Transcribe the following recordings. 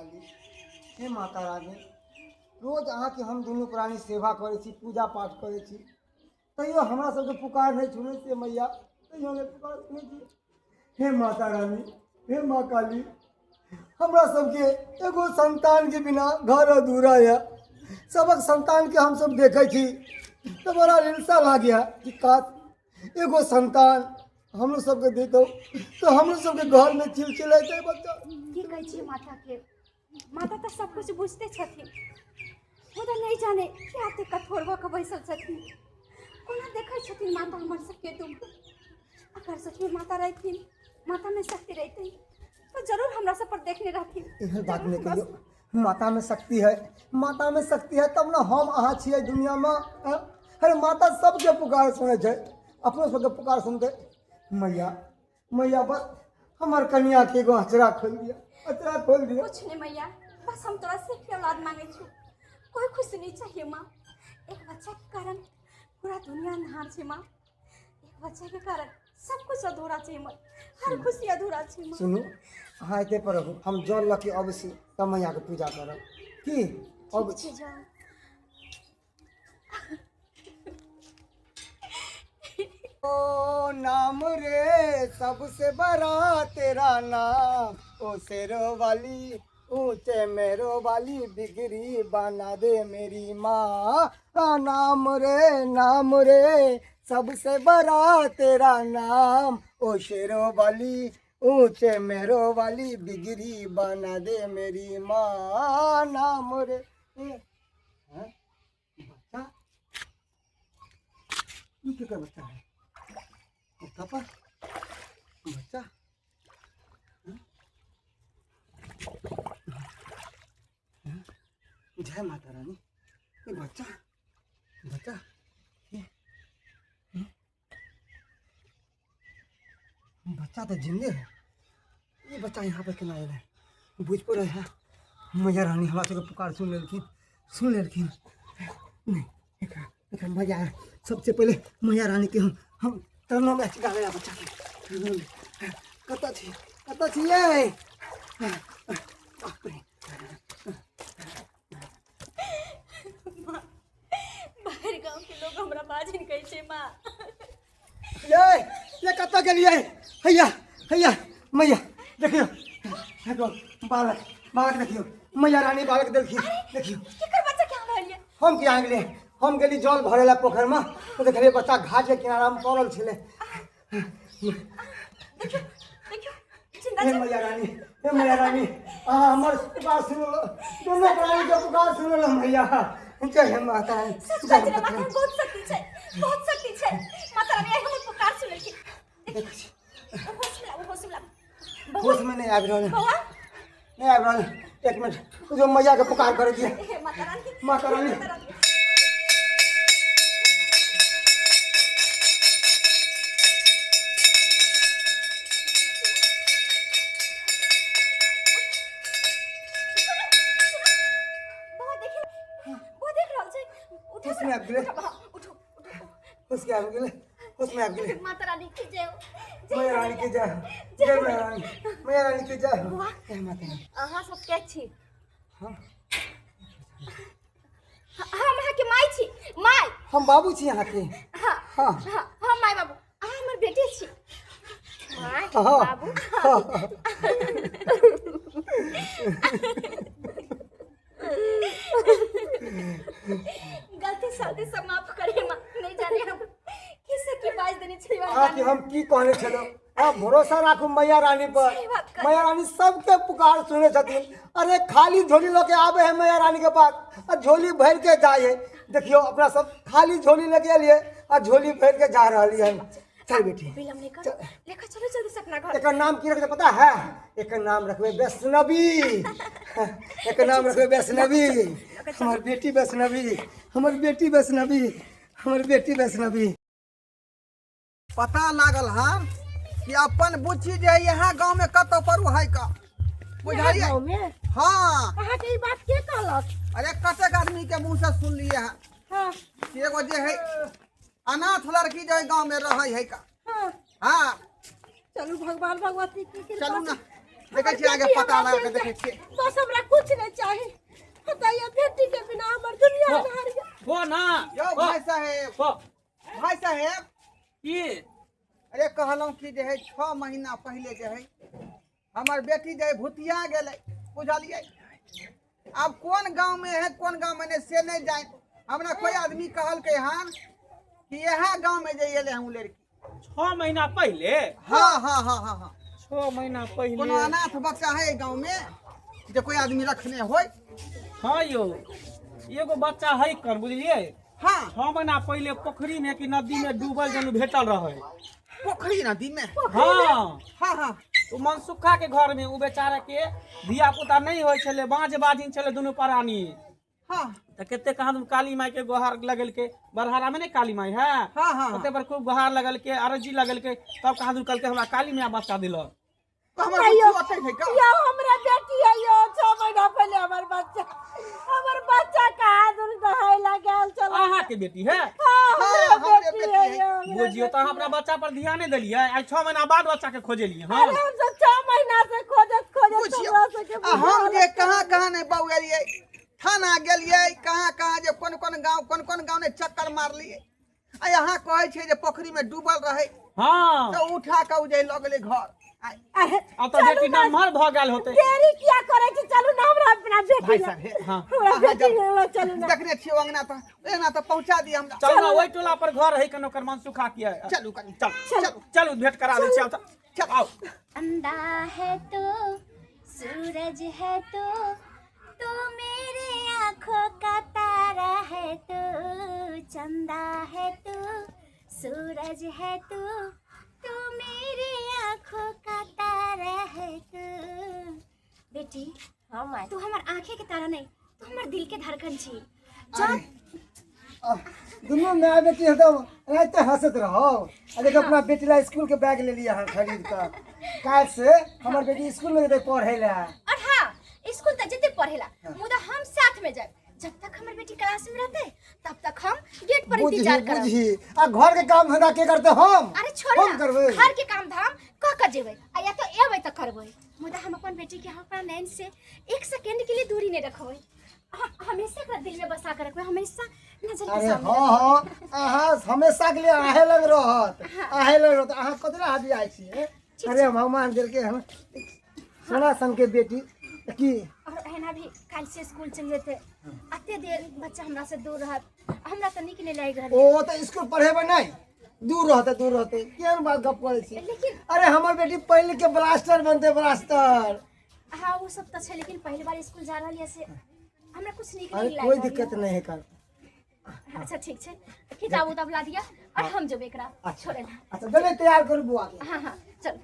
काली, हे माता रानी, रोज अहाँके हम दुनू प्राणी सेवा करै छी, पूजा पाठ करै छी, तैयो हमरा सबके पुकार नहि सुनै छियै मैया, तैयो नहि पुकार सुनै छियै। हे माता रानी, हे माँ काली, हमरा सबके एगो संतानके बिना घर अधूरा यऽ। सबक संतानके हमसब देखै छी तऽ बड़ा हिंसा लागैए कि काश एगो संतान हमरो सबके दैतहुँ तऽ हमरो सबके घरमे चिलचिलेतै बच्चा। की कहै छियै माताके? माता तऽ सब कुछ बुझते छथिन, मुदा नहि जाने किया एते कठोर भऽ कऽ बैसल छथिन। कोना देखै छथिन माता हमर सबके दुख? अगर सचमे माता रहथिन, मातामे शक्ति रहितै तऽ जरूर हमरा सब पर देखने रहथिन। एहन बात नहि कहियौ, मातामे शक्ति है, मातामे शक्ति है तब ने हम अहाँ छियै दुनियामे। अरे माता सबके पुकार सुनै छै, अपनो सबके पुकार सुनतै। मैया, मैया, बस हमर कनिया के एगो अचरा खोल दिया, अचरा खोल दिया। कुछ नहीं मैया, बस हम तोरा से एक औलाद मांगे छु, कोई खुशी नहीं चाहिए माँ। एक बच्चा के कारण पूरा दुनिया अन्हार छे माँ, एक बच्चा के कारण सब कुछ अधूरा छे हमर, हर खुशी अधूरा छे माँ। सुनू, अहाँ एते पर रहू, हम जल लऽ के अबै छी तब मैया के पूजा करब। की अबै ठीक छै, जाओ। ओ नाम रे सबसे बड़ा तेरा नाम, ओ शेरो वाली ऊंचे मेरो वाली बिगड़ी बना दे मेरी माँ। आ नाम रे, नाम रे सबसे बड़ा तेरा नाम, ओ शेरो वाली ऊंचे मेरो वाली बिगड़ी बना दे मेरी माँ। नाम रे। ए, हैं? बच्चा ई केकर बच्चा है? ओ पापा बच्चा, हैं? हैं? जय माता रानी। ये बच्चा, बच्चा, ये, हैं? बच्चा तो जिंदे है। ये बच्चा यहाँ पर केना एलै? बुझि पड़ै है मैया रानी हमरा सबके पुकार सुन लेलखिन, सुन लेलखिन। नहि, एकरा एकरा मजा आयल। सबसे पहिले मैया रानीके हम चरणोमे डालै ला बच्चाके। कतऽ छी, कतऽ छी यै? बाप रे। बाहर गांव के लोग हमरा बाजिन कहै छै माँ। ये ये कतऽ गेलियै? हैया, हैया मैया, देखियौ, देखियौ बालक, बालक देखियौ, मैया रानी बालक देलखिन, देखियौ। केकर बच्चा के आनलियै? हम किया गेलियै? हम गेली जल भरे ला पोखरिमे तऽ देखलियै बच्चा घाट के किनारामे पड़ल छलै। देखियौ, देखियौ, जिंदा हे छै। मैया रानी, हे मैया रानी, अहाँ हमर पुकार सुनलो, दोनों प्राणी के पुकार सुनलो मैया। जय हे माता रानी। सच जय कहै छी माता माता रानी। बहुत शक्ति छै, बहुत शक्ति छै। माता रानी आइ हमर पुकार सुनलखिन। देखै छी। होश में लाबू, होश में लाबू। होश में नहीं आबि रहल है, बौआ नहीं आबि रहल है। एक मिनट, जो मैया के पुकार कर दिए। हे माता रानी, माता रानी। माता रानी। बौआ देखी, बौआ देख रहल छै। उठू। होश में आबि गेलै। उठू, उठू। होश के आबि गेलै, होश में आबि गेलै। माता रानी की जय हो, जय। मैया रानी के जय हो, जय मैया रानी, मैया रानी के जय हो। बौआ। जय माता रानी। अहाँ सब के छी? हम हम अहाँके माय छी, माय। हम बाबू छी अहाँके। हाँ। हाँ। हाँ, हम माय बाबू, अहाँ हमर बेटे छी। माय हाँ। बाबू। हाँ। गलती सलती सब माफ करे माँ, नहीं जाने हम किसे की बाज देने छली। अहाँके हम की कहने छलहुँ? अहाँ भरोसा राखू मैया रानी पर। सही बात कहलियै। मैया रानी सबके पुकार सुनै छथिन। अरे खाली झोली लऽ के आबै है मैया रानी के पास आ झोली भरि के जाइ है। देखियौ, अपना सब खाली झोली लऽ के एलियै आ झोली भरि के जा रहलियै हन। चल बेटी। विलम्ब नहीं कर, लेकर चलो जल्दी से अपना घर। एकर नाम की रखबै पता है? एकर नाम रखबै वैष्णवी। एकर नाम रखबै वैष्णवी। हमर बेटी वैष्णवी, हमर बेटी वैष्णवी, हमर बेटी वैष्णवी। पता लागल हन कि अपन बुच्ची जे है यहाँ गांव में कतौ पर है का बुझलियै? गाँव में? हाँ। अहाँके ई बात के कहलक? अरे कतेक आदमी के मुंह से सुनलिए है हाँ। कि एगो जे है अनाथ लड़की जो है गांव में रहे है का। हाँ। हाँ। चलू, भगवान भगवती की कृपा चलू ना। से। देखै छियै आगे पता लगा के देखै छियै। बस हमरा कुछ नहीं चाही, बताइए, बेटी के बिना हमर दुनिया अन्हार ये। हो ना। यौ भाई साहेब, हो। भाई साहेब। की? अरे कहलहुँ कि जे है 6 महीना पहिले जे है हमर बेटी जे है भुतिया गेलै, बुझलियै? आब कोन गाँव में है कोन गाँव में नहीं से नहीं जाए। हमरा कोई आदमी कहलकै हन कि इएह गाँव में जे एलै हन उ लड़की। 6 महीना पहिले? हाँ हाँ हाँ हाँ हाँ। 6 महीना पहिले। कोनो अनाथ बच्चा है गाँव में जे कोई आदमी रखने होय? हाँ यौ, एगो बच्चा है कर, बुझलियै? हाँ। 6 महीना पहिले पोखरी में कि नदी में डूबल जनु भेटल रहे। पोखरी नदी में? हाँ। हाँ हाँ। ओ मनसुखा के घर में। उ बेचारा के धिया पुता नहीं होइ छलै, बाँझ बाजिन छलै दुनू प्राणी। हाँ। तऽ कते कहाँ दुनू काली माई के गोहार लगेलकै, बरहारा में नहीं काली माई है? हाँ हाँ। ओते पर खूब गोहार लगेलकै, अरजी लगेलकै, तब कहाँ दुनू कहलकै हमरा काली माई बच्चा दिलक। तो हमर बुच्ची ओतै है का? यौ हमरा बेटी है यौ, 6 महीना पहिले हमर बच्चा, हमर बच्चा कहाँ दूर नहाय ला गेल छल। अहाँ के बेटी है? हाँ, हाँ, हमरे हमरे बेटी बेटी है है। यौ, हमरा बुझियौ तऽ अहाँ अपना बच्चा पर ध्यान नहि देलियै, आइ 6 महीना बाद बच्चा के खोजेलियै। हँ। अरे हमसब 6 महीना से खोजत खोजत बुझियौ हमरा सबके आ हम जे कहाँ कहाँ नहि बौएलियै, थाना गेलियै, कहाँ कहाँ जे कोन कोन गाँव कोन कोन गाँव नहि चक्कर मारलियै, आ यहाँ कहै छै जे पोखरी में डूबल रहै। हाँ। तऽ उठा कऽ उ जे लऽ गेलै घर। अरे आब तऽ बेटी नमहर भऽ गेल होतै। देरी किया करै छी? चलू ना हमरा अपना बेटी भाई लग। साहेब, हाँ। हमरा अहाँ बेटी जाउ। लग चलू ना। देखने छियै अंगना तऽ एना तऽ पहुँचा दिअ हमरा। चल ना, ओहि टोला पर घर है कनो ओकर मनसुखा के। चलू कनी। चल। चलू। चलू, भेंट करा दै छी आब तऽ। चल। आउ। अंधा है तो सूरज है तो, तू मेरे आंखों का तारा है तू, चंदा है तू सूरज है तू, तू मेरे आंखों का तारा है तू। बेटी। हाँ माय। तू हमार आंखें के तारा नहीं, तू हमार दिल के धड़कन छी। जब दुनू माय बेटी एकदम एनाहिते हंसैत रहो। आ देखो, अपना बेटी ला स्कूल के बैग ले लियै अहाँ खरीद कऽ। काल्हि से हमर बेटी स्कूल में जेतै पढ़ै लए। और हाँ, स्कूल तक जते पढ़ेला, मुदा हम साथ में जाए। जब तक हमर बेटी क्लास में रहते तब तक हम गेट पर बुझही इंतजार करब। बुझही, आ घर के काम धंधा के करते? हम? अरे छोड़ हम ना, करबै। घर के काम धाम क के जेबै आ या तो एबै तऽ करबै, मुदा हम अपन बेटी के हम अपना नैन से 1 सेकेंड के लिए दूरी नहीं रखबै। हम हमेशा एकरा दिल में बसा के रखबै, हमेशा नजर के अरे सामने। हाँ हाँ, अहाँ हमेशा के लिए अहें लग रहत, अहें लग रहत। अहाँ कतना हाथी आइ छियै। अरे भगवान देलकै हम सोना सन के बेटी की। और एना भी काल्हि से स्कूल चलि जेतै, अते देर बच्चा हमरा से दूर रहत, हमरा तऽ नीक नहि लागि रहल। ओ तऽ स्कूल पढ़ेबै नहि, दूर रहतै, दूर रहतै। केहन बात गप करै छी? लेकिन अरे हमर बेटी पढ़ि लिख के ब्लास्टर बनतै, ब्लास्टर। हाँ, वो सब तऽ छै, लेकिन पहिल बार स्कूल जा रहल यऽ से हमरा कुछ नीक अरे नहीं लागि कोई रहल दिक्कत यऽ। नहीं है कर। अच्छा ठीक छै, किताब उताब ला दिअ और हम जेबै एकरा छोड़े ला। अच्छा, जल्दी तैयार करू बुआ के। हाँ हाँ, चल।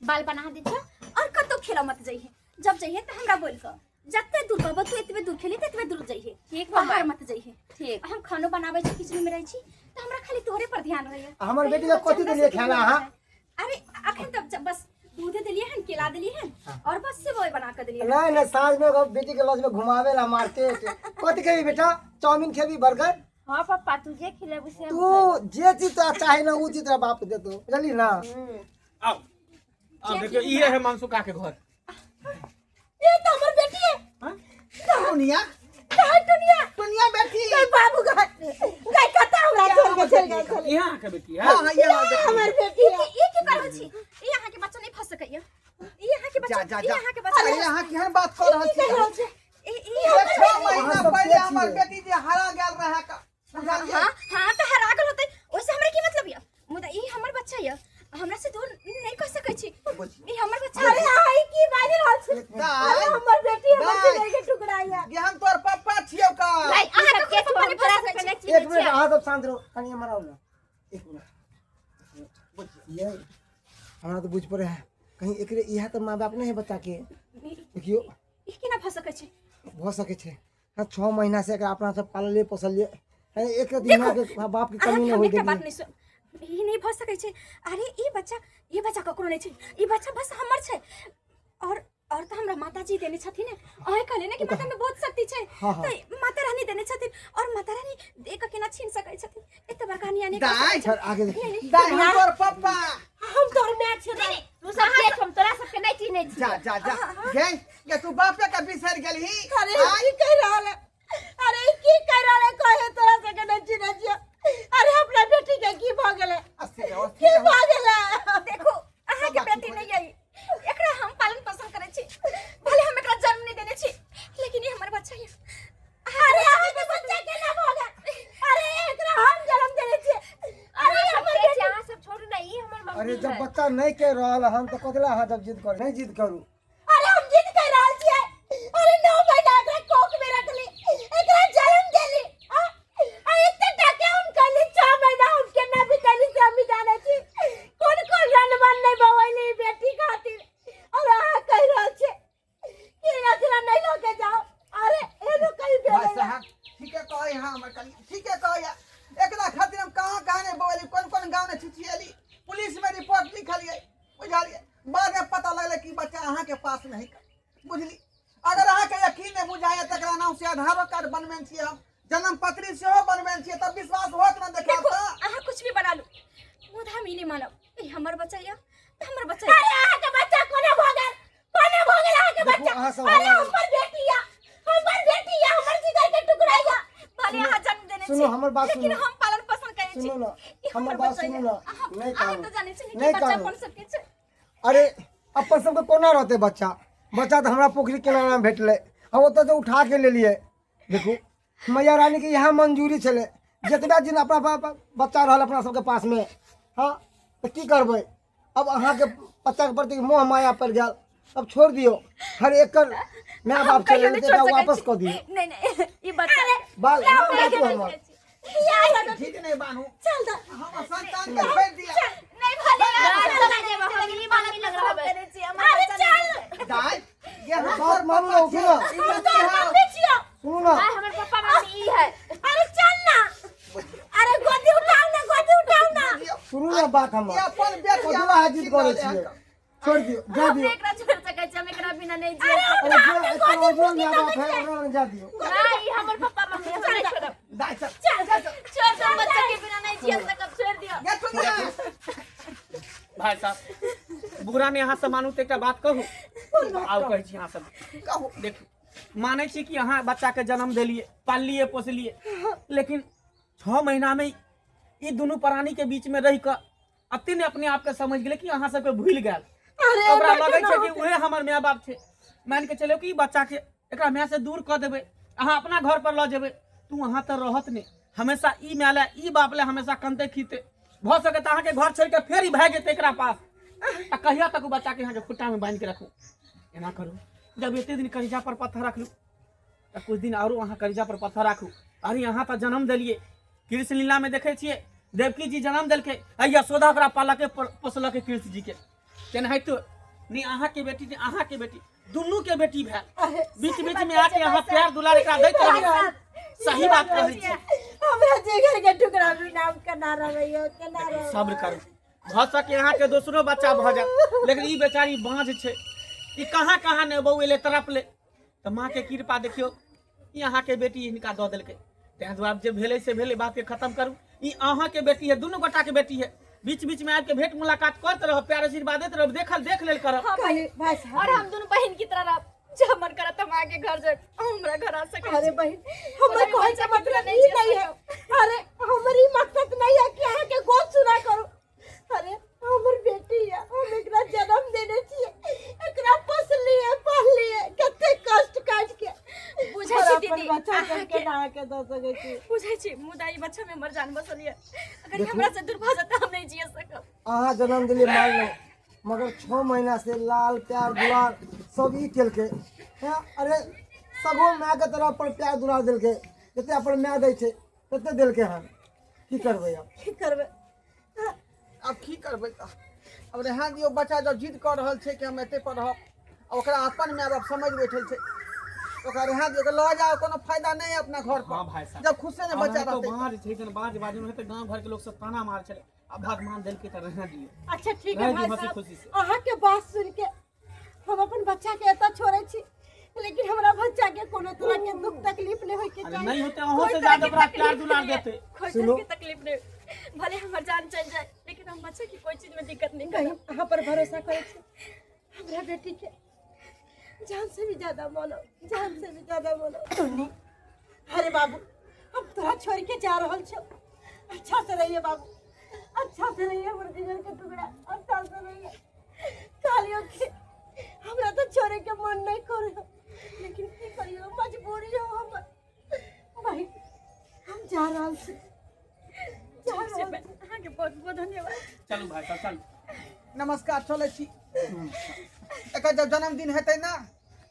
बाल बना दै छियौ और कतौ खेलऽ मत जइहे। जब जइहे तऽ हमरा बोल कऽ, जते दूर कहबो तू एतबे दूर खेली तऽ एतबे दूर जइहे। ठीक बा बाहर माय। मत जइहे। ठीक। हम खानो बनाबै छी, किचन में रहै छी तऽ हमरा खाली तोहरे पर ध्यान रहैया। आ हमर कहीं बेटी के बच्चा कथी हमरा देलियै से खाना दूर अहाँ? न जाए। अरे अखन तक जब बस दूधे देलियै हन, केला देलियै हन और बस सेवई बना कऽ देलियै हन। नहीं नहीं, साँझ में ओकर बेटी के लॉज में घुमावे ला मार्केट। कथी खेबी बेटा? चाउमीन खेबी, बर्गर? हाँ पप्पा, तू जे खिलेबू से हम। तू जे चीज तोरा चाही ना, उ चीज तोरा बाप देतो, बुझली ना? आउ आउ, देखियौ, इहे है मनसुखा के घर। ये तो हमर बेटी है। हाँ? टुनिया। कहाँ टुनिया? टुनिया बेटी। गई बाबू घर गई, कतऽ हमरा छोड़ के चल गेल छलै? इहे अहाँके बेटी है? हाँ हाँ, ये हमर बेटी। हमर बेटी है। ई की कर रहल छी? ई अहाँके बच्चा नहीं फंस सकैया। ई अहाँके जा बच्चा जा ई जा। अहाँके बच्चा अरे यहाँ केहन बात कऽ रहल की कहि रहल छी? छै? ई ई ये 6 महीना अहाँ सब पहिले के हमर छियै? बेटी जे हरा गेल रहे का, बुझलियै? हाँ हाँ, तऽ हरा गेल होतै, ओहिसे हमरा की मतलब यऽ? मुदा ई हमर बच्चा यऽ, हमरा से दूर नहीं कह सकै छी। ई हमर बच्चा। अरे अहाँ ई की बाजि रहल छी? अरे हमर बेटी हमर दाइ। जिगर के टुकड़ा यऽ। ये हम तोर पप्पा छियौ का? नहीं, अहाँ सबके ककरो पप्पा नहीं तोरा भऽ सबके सकै नहि छी। चिन्है एक मिनट। छियै। अहाँ सब शांत रहो कनी, एम्हर आउ ना एक मिनट। ये हमरा तऽ बुझ पड़े है कहीं एकरे इएह तऽ माँ बाप नहीं है बच्चा के। देखियौ। ई केना भऽ सकै छै? भऽ सकै छै। हाँ, 6 महीना से एकरा अपना सब पाललियै पोसलियै है, एक रत्ती देखो, माँ के बाप के कमी अहाँके नहि हम होइ एकटा बात देलियै। नहीं सुन, ई नहीं भऽ सकै छै। अरे ई बच्चा, ई बच्चा ककरो नहि छै, ई बच्चा बस हमर छै। और तऽ हमरा माताजी देने छथिन ने। अहें कहलियै ने कि माता में बहुत शक्ति छै। हाँ, हाँ। तऽ माता रानी देने छथिन और माता रानी दे कऽ केना छीन सकै छथिन? एते बड़का अन्याय नहि कऽ दाइ। सकै। सर, आगे देखियौ। नहीं, नहीं। दाइ, हम तोर पप्पा। हम तोहर माय छियौ। नहीं, तू सब के, हम तोरा सबके नहि चिन्है छी। जा जा जा गे गे तू बापे के बिसरि गेलही। अरे की कह रहल है? अरे ई की कह रहल है? कहे तोरा से के नहीं चिन्है छियै। अरे अपना बेटी के की भऽ गेलै? अस्थिर रहो, की अस्थिर रहो। भऽ गेलै? देखू, अहाँ के सब बात बेटी ठीक हो नहीं आई, एकरा हम पालन पोषण करै छी। भले हम एकरा जन्म नहीं देने छी, लेकिन ई हमर बच्चा है। अरे अहाँ के बच्चा केना भऽ गेल? अरे एकरा हम जन्म देने छियै। अरे अहाँ सब हमर के बेटी छी, अहाँ सब छोड़ू ने, ई हमर मम्मी अरे जब है। बच्चा नहीं कह रहल हन तऽ कथी लए अहाँ जब जिद करू? नहीं जिद करू। अरे हम जिद कर रहल छियै। अरे 9 महीना एकरा कोख में रखली, एकरा जन्म देली, आ आ एते टाके हम कैली। 6 महीना हम केना बितैली से हम जानै छी। कोन कोन रनवन नहीं बवैली ई बेटी खातिर, और अहाँ कहि रहल छियै कि एकरा नहीं लऽ के जाओ। अरे एनो कहीं भाई भेलै। साहब ठीके कहै हाँ, हमर कनिया ठीके कहै। एकरा खातिर हम कहाँ कहाँ नहि बौएली, कोन कोन गाँव ने छिछिएली, पुलिस में रिपोर्ट लिखलियै, बुझलियै? बाद में पता लगलै कि बच्चा अहाँके पास नहीं कर, बुझली? अगर अहाँके यकीन नहि बुझाइए तऽ एकरा नाम से आधारो कार्ड बनबेने छियै हम, जन्म पत्री सेहो बनबेने छियै, तब विश्वास होत ने? देखाब देखू, तऽ अहाँ कुछ भी बना लू, मुदा हम ई नहीं मानब। ई हमर बच्चा यऽ तऽ हमर बच्चा यऽ। अरे अहाँके बच्चा कोना भऽ गेल? कोना भऽ गेल अहाँके देखू, बच्चा? अहाँ सब अरे हमरा- हमर बेटी या, हमर बेटी या, हमर जिगर के टुकड़ा या। भले अहाँ जन्म देने सुनू, छी, हमर बात लेकिन सुनू। हम पालन पोषण करै छी। सुनू ने, ई हमर बात बच्चा सुनू यऽ। ने। अहाँ नहीं अहाँ कानू। तऽ जानै छी ने कि नहीं बच्चा कानू। कोन सबके छै। अरे अपन सबके कोना रहतै बच्चा? बच्चा तऽ हमरा पोखरि किनारामे भेटलै, हम ओतऽसँ उठा के लेलियै। देखू, मैया रानीके इएह मंजूरी छलै, जतबा दिन अपना बच्चा रहल अपना सबके पासमे। हँ तऽ की करबै अब? अहाँके बच्चाके प्रति मोह माया पड़ि गेल, अब छोड़ दियौ। हर एकर माय हम बाप कहियो चले नहि तऽ छोड़ि एकरा सकै वापस छी। कऽ दियौ। नहीं नहीं, ई बच्चा बाल बाजू हमर। ठीक नहि बानू। चल दऽ। हमर संतान के छोड़ि दिअ। नहीं, भले अहाँ चला जेब, हम ई मम्मी लग रहबै। अरे चल। दाइ ये हम बात मानू ने, उठू ने। ई हम बच्चा तोहर है। मम्मी छियौ। सुनू ने। आय हमर पप्पा मम्मी ई है। अरे चल ना। अरे गोदी उठाउ ना, गोदी उठाउ ना। सुनू ने बात हमर। ई अपन बेटी कथी लए अहाँ जिद करै छियै? छोड़ि दियौ, जा हम दियौ। एकरा छोड़ सकै छी? हम एकरा बिना नहीं जी। अरे अरे जे एकर ओरिजिनल माय बाप है ओकरा लग जा दियौ। नहीं, ई हमर पप्पा मम्मी, हम नहीं छोड़ब। दाइ चल। चल छोड़ दो, बच्चा के बिना नहीं जी सकब, छोड़ दियो। गे सुन ने। भाई साहब, बुरा ने अहाँ सब मानू तऽ एकटा बात कहू? आउ कहै छी अहाँ सब। कहू। देखू, मानै छी कि अहाँ बच्चाके जन्म देलियै, पाललियै पोसलियै, लेकिन 6 महीनामे ई दुनू प्राणी के बीच में रहि कऽ अते ने अपने आपके समझ गेलै कि अहाँ सबके भूलि गेल। अरे ओकरा एना लगै केना छै कि होतै? उहे हमर माय बाप छै। मान के चलो कि ई बच्चा के एकरा माय से दूर कऽ देबै, अहाँ अपना घर पर लऽ जेबै, तू अहाँ तऽ रहत नहि, हमेशा ई माय लए ई बाप लए हमेशा कनते खीते। भऽ सके तऽ अहाँके घर छोड़ि कऽ फेर ई भागि जेतै एकरा पास, आ कहिया तक ओ बच्चाके अहाँके खुट्टामे बान्हि के रखू? एना करू, जब एते दिन करिजा पर पत्थर रखलू तऽ कुछ दिन आरो अहाँ करिजा पर पत्थर राखू। अरे अहाँ तऽ जन्म देलियै, कृष्ण लीला में देखै छियै देवकी जी जन्म देलकै आ यशोदा ओकरा पालके पोसलकै कृष्ण जी के, तेनाहितो नहीं अहाँके बेटी ने अहाँके बेटी, दुनू के बेटी भेल। बीच बीच में आके अहाँ प्यार दुलार एकरा दैत रहू। सही बात कहै छी। हमरा जिगर के टुकड़ा बिना हम केना रहबै यौ, केना रहबै? सब्र करू, भऽ सके अहाँके दोसरो बच्चा भऽ जायत, लेकिन ई बेचारी बाँझ छै, ई कहाँ कहाँ ने बौएले तड़पले, तऽ माँ के कृपा देखियौ, ई अहाँके बेटी हिनका दऽ देलकै। ताहि दुआरे जे भेलै से भेलै, बातके खत्म करू। ई अहाँके बेटी है, दुनू गोटाके बेटी है। बीच बीच में आबि के भेंट मुलाकात करत रहब, प्यार आशीर्वाद दैत रहब, देखल देख लेल करब। हाँ भाई, कही भाई साहब, और हम दोनों बहन की तरह रहब। जब मन करत हम आगे घर जाए, हमरा घर आ सकै अरे छी। बहन, हमर अरे कहै बच्चा के के मतलब बिना ई नहीं नहीं है। अरे हमर ई मकसद नहीं है कि अहाँ के गोद सुना करू। अरे हमर बेटी है, हम एकरा जन्म देने छियै, एकरा पोसलियै पाललियै कते कष्ट काटि के। बुझै और छी अपन दीदी, बच्चा के अहाँके- केना के दऽ सकै छी? बुझै छी, मुदा ई बच्चा में हमर जान बसल ये। अगर ई हमरा से दूर भऽ जेतै, हम नहीं जिए सकब। अहाँ जन्म देलियै मानलहुँ, मगर 6 महीना से लाल प्यार दुलार सब ई केलकै हैं। अरे सगो मायके तरफ पर प्यार दुलार देलकै, जते अपन माय दै छै तते देलकै हन। की करबै आब? की करबै आब? की करबै तऽ आब रहए दियौ। बच्चा जब जिद कऽ रहल छै कि हम एतै पर रहब, आ ओकरा अपन माय बाप समझि बैठल छै, ओकरा रहए दियौ। ओकरा लऽ जाओ कोनो फायदा नहि है अपना घर पर। हाँ भाई साहब, जब खुशे ने बच्चा अब तो रहतै। बाँझ छै, जहन बाँझ बाजू में तऽ गाँव घर के लोग सब ताना मार छलै, आ भगवान देलकै तऽ रहने दियौ। अच्छा ठीक है रहै भाई दियौ हंसी साहब, खुशी से। अहाँके बात सुन के हम अपन बच्चा के एतऽ छोड़ै छी, लेकिन हमरा बच्चा के कोनो तरह के दुख तकलीफ नहीं होय के अरे चाही। नहीं होते, अहूँ कोई से तरह ज्यादा के ओकरा प्यार तकलीफ दुलार नहीं है। देते। कोई सुनो। तरह के तकलीफ नहीं, भले हमर जान चल जाए, लेकिन हम बच्चा की कोई चीज में दिक्कत नहीं बहिन, करब। अहाँ पर भरोसा करै छी। हमरा बेटी के जान से भी ज्यादा मानो, जान से भी ज्यादा मानो। टुन्नी, अरे बाबू, हम तोरा छोड़ के जा रहल छो, अच्छा से रहिए बाबू, अच्छा से रहिए हमर जिगर के टुकड़ा, अच्छा से रहिए। कहलियो कि हमरा तो छोड़े के मन नहीं करे, लेकिन की करियो, मजबूरी हो हमर। भाई हम जा रहल छी, जा रहल छी। अहाँके बहुत बहुत धन्यवाद। चलू भाई साहब, चलू। नमस्कार, चलै छी। एकर जब जन्मदिन हेतै ना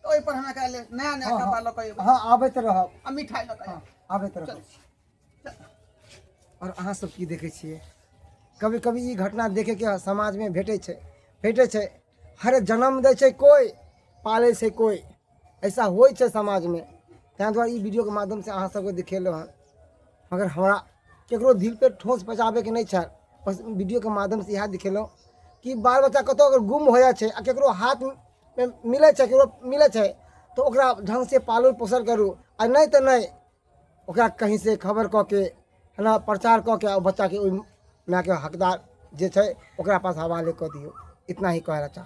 तऽ ओहि पर हमरा एकरा लेल नया नया कपड़ा लऽ कऽ अयबै। हँ, आबैत रहब। आ मिठाइ लऽ कऽ हँ, अयबै। आबैत रहब। और अहाँ सब की देखै छियै? कभी कभी ई घटना देखैके समाजमे भेटै छै, भेटै छै। हर जन्म दै छै कोइ, पालै छै कोइ, ऐसा होइ छै समाजमे। ताहि दुआरे ई वीडियोके माध्यमसँ अहाँ सबके देखेलहुँ हँ। मगर हमरा ककरो दिलपर ठोस पहुँचाबैके नहि छल, बस वीडियोके माध्यमसँ इएह देखेलहुँ कि बाल बच्चा कतहु अगर गुम हो जाइ छै आ ककरो हाथमे मिलै छै, ककरो मिलै छै, तऽ ओकरा ढङ्गसँ पालन पोषण करू, आ नहि तऽ नहि, ओकरा कहीँसँ खबर कऽ के है ना, प्रचार कऽ के आ बच्चाके ओहि मायके हकदार जे छै ओकरा पास हवाले कऽ दियौ। इतना ही कहै लए चाहब।